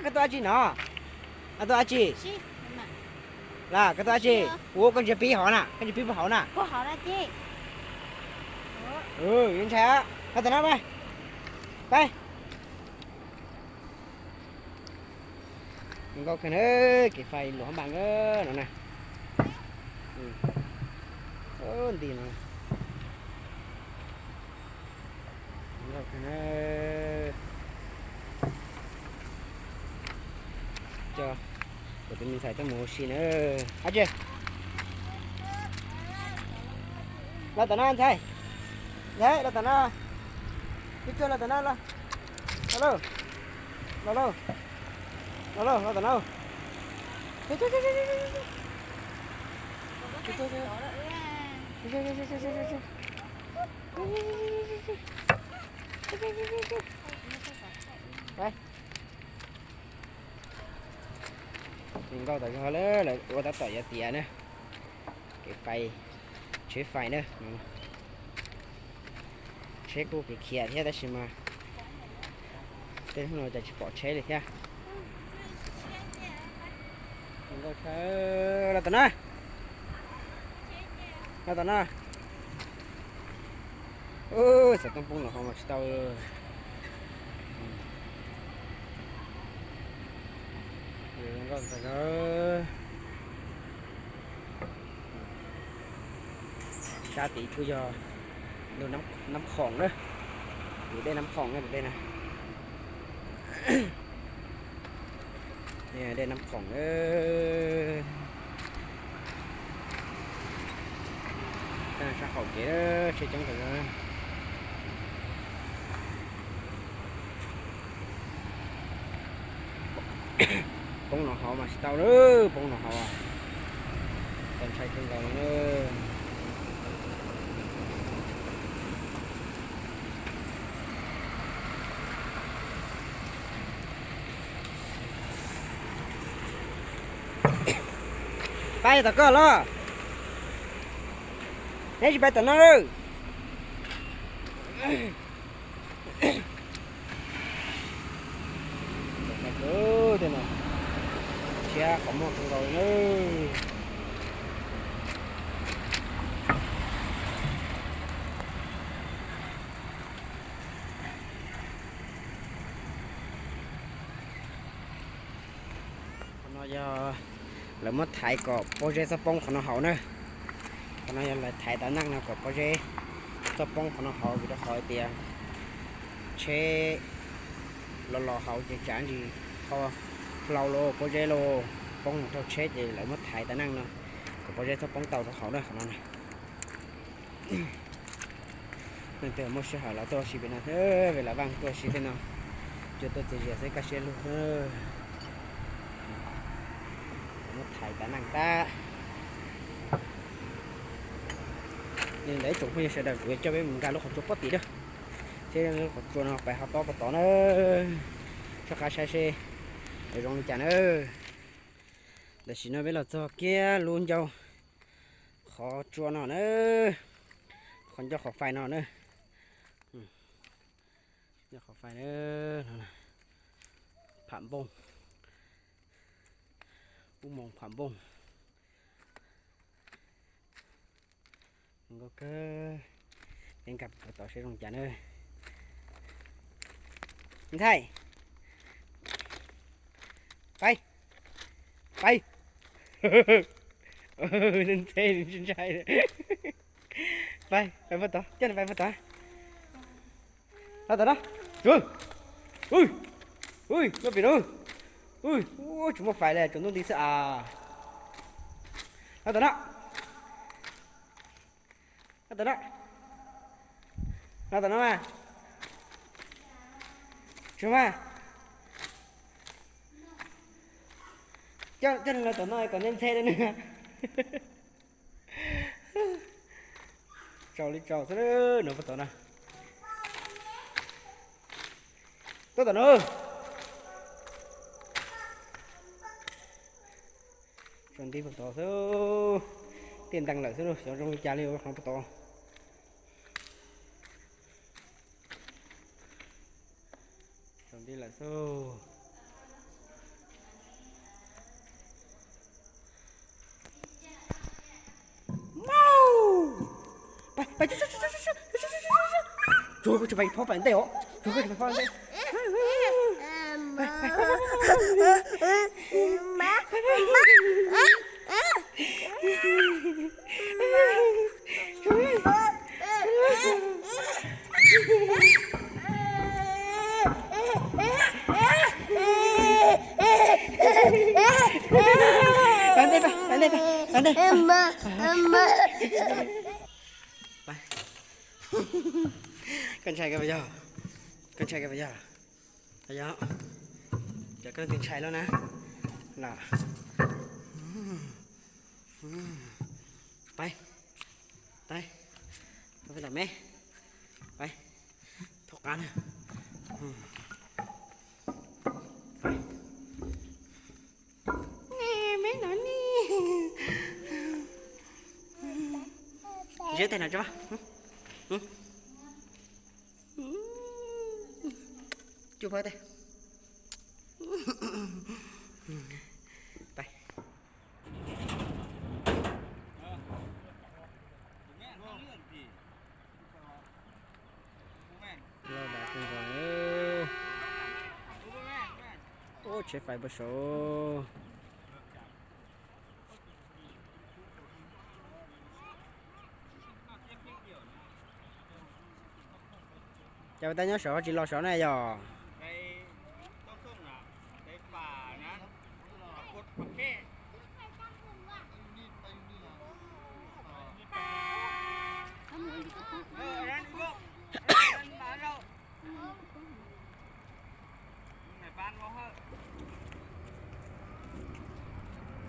Koj tuaj dab tsi no? Koj tuaj dab tsi? Las koj tuaj dab tsi? Ua koj ntsia pib hov na, koj ntsia pib puag hauv na. Yuav ntshai. Los tom no peb. Peb. Nkauj kawg na, kev fais luam hab npas no na. Nti no. Nkauj kawg na. Coj kuv tus me ntxhais tuaj mus ua si na. Ab tsi, los tom no ntxhais. Ntxhais los tom no. Tsuag tsuag los tom no los. Los lauj, los lauj, los lauj, los tom no. Nkauj tas zog lawm, lawv ua tab tom yuav tiav na. Kev fais, tsheb fais na. Tsheb kuj kev khiav thiab tab sis mas tej hnub no cas tsis pom tsheb li thiab. Los tom no, los tom no. Xov tooj poob no ho mas tsis tau. Sab tid kuj yog ntug Nab Khoom na, tus dej Nab Khoom na, tus dej na. Dej Nab Khoom na. Sab qaum kev tsheb coob tas zog. Poob no hov mas tsis tau lawm, poob no hov. Txaus ntshai kawg nkaus li na. Pab tom koj los, neb tsis pab tom no lawm. Tej no tshiab qhov muag kawg nkaus li na. Qhov no yog lawv muab thaiv kom pob zeb txhob poob qhov no hauv na. Qhov no yog lawv thaiv tav neej no kom pob zeb txhob poob qhov no hauv vim rau qhov tias tsheb los los hauv ces tsam ntsis ho hlau los pob zeb los poob mus rau tsheb ces lawv muab thaiv tav neej no kom pob zeb txhob poob tau rau hauv na qhov no na. Leej twg muaj sij hawm los tuaj ua si pem no thiab, vim las vaj tuaj ua si tej no, cua tuaj txias zias xwb kaj siab lug. Muab thaiv tav neej tag. Li ntawd ib tsoom phooj ywg sawv daws, kuv yuav coj peb mus nkag lub qhov tsua pob tim na, seb lub qhov tsua no pais ho tob puas tod na. Soj qab saib seb zoo li cas na. Tam sim no peb los txog kiag lub ncauj qhov tsua no na, qhov ncauj qhov fais no na. Ncauj qhov fais na, pham npooj, ub moos pham npooj. Nkauj kawg, peb nkag puag tod seb zoo cas na. Ntxhais, pais, pais. Ntxhe ntshai. Pais, pais puag tod, coj nws pais puag tod. Los tom no. Ui, ui, muaj pim no. Ui, tsis muaj fais li, tsaus ntuj nti xwb as. Los tom no. Los tom no. Los tom no mas. Tsuag mas. Coj, coj nws los tom no kom ntxhe ntxhe rau nws. Tsaus li tsaus xwb no puag tom no. Tuaj tom no. Tsaus nti puag tod xwb. Tiaj ntees lawm xwb, xyov zoo li cas li ua qhov puag tod. Tsaus nti lawm xwb. Tsuag koj tsis pais phob pais ntej os, tsuag koj tsis pais phob ntej. Pais ntej, pais ntej, pais ntej. Koj ntshai koj puas yog? Koj ntshai koj puas yog? Yog, cov koj ntshai lawm na. Los, pais, pais, pais tom me, pais, thaub qab na. Me no ne. Ziab tes no tso. Cub phab tes. Pais. Loj dav kawg nkaus. Ub, tsheb fais puag saud. Cas ua tab nyob saud ho tsis los saud na yog?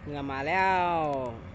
Nws mas lawm.